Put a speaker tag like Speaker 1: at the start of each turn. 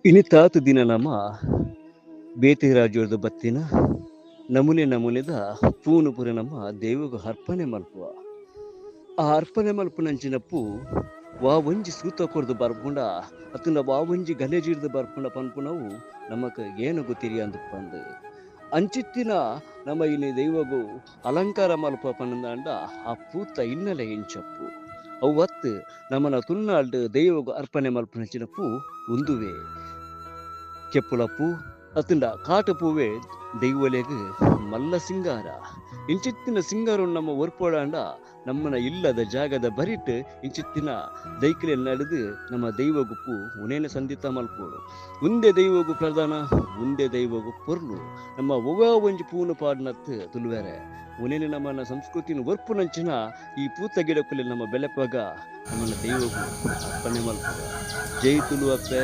Speaker 1: ಇನಿತಾತ್ ದಿನ ನಮ ಬೇತೆ ರಾಜ್ಯೊರ್ದು ಬತ್ತಿನ ನಮೂನೆ ನಮೂನೆದ ಪೂನು ಪೂರ ನಮ್ಮ ದೈವಗ್ ಅರ್ಪಣೆ ಮಲ್ಪುವ. ಆ ಅರ್ಪಣೆ ಮಲ್ಪುನಂಚಿನ ಪೂ ವಾ ಒಂಜಿ ಸೂತ ಕೊರ್ದು ಬರ್ಪುಂಡ ಅತ್ತ್ಂಡ ವಾ ಒಂಜಿ ಗಲೇಜಿಡ್ದ್ ಬರ್ಪುಂಡ ಪನ್ಪುನವು ನಮಕ್ ಏನುಗು ತೆರಿಯಂದುಪ್ಪಂದ್. ಅಂಚಿತ್ತಿನ ನಮ ಇನಿ ದೈವಗು ಅಲಂಕಾರ ಮಲ್ಪುವ ಪಂದಾಂಡ ಆ ಪೂತ ಹಿನ್ನೆಲೆ ಎಂಚಪ್ಪು. ಅವು ಅತ್ತ್ ನಮನ ತುಳುನಾಡ್ಡ್ ದೈವಗ್ ಅರ್ಪಣೆ ಮಲ್ಪುನಂಚಿನ ಪೂ ಉಂದುವೇ. ಕೆಪ್ಪುಲ ಪೂ ಅತ್ತ್ಂಡ ಕಾಟ್ ಪೂವೆ ದೈವೊಲೆಗ್ ಮಲ್ಲ ಸಿಂಗಾರ. ಇಂಚಿತ್ತಿನ ಸಿಂಗಾರನ್ ನಮ ಒರ್ಪೊಡಾಂಡ ನಮ್ಮನ ಇಲ್ಲದ ಜಾಗದ ಬರಿಟ್ ಇಂಚಿತ್ತಿನ ದೈಕ್ಲೆನ್ ನಡ್ದ್ ನಮ್ಮ ದೈವಗ್ ಪೂ ಉನೇನ ಸಂದಿತ ಮಲ್ಪೊಡು. ಉಂದೇ ದೈವಗ್ ಪ್ರಧಾನ ಉಂದೇ ದೈವಗ್ ಪೊರ್ಲು. ನಮ್ಮ ಒವ್ವಾ ಒಂಜಿ ಪೂನು ಪಾಡ್ನತ್ ತುಲುವೆರೆ ಉನೇನ್ ನಮನ ಸಂಸ್ಕೃತಿನ್ ಒರ್ಪುನಂಚಿನ ಈ ಪೂತ ಗಿಡಕುಲೆನ್ ನಮ ಬೆಳೆಪಗ ನಮನ ದೈವಗ್ ಅರ್ಪಣೆ ಮಲ್ಪುಗ. ಜೈ ತುಲುವಪ್ಪೆ.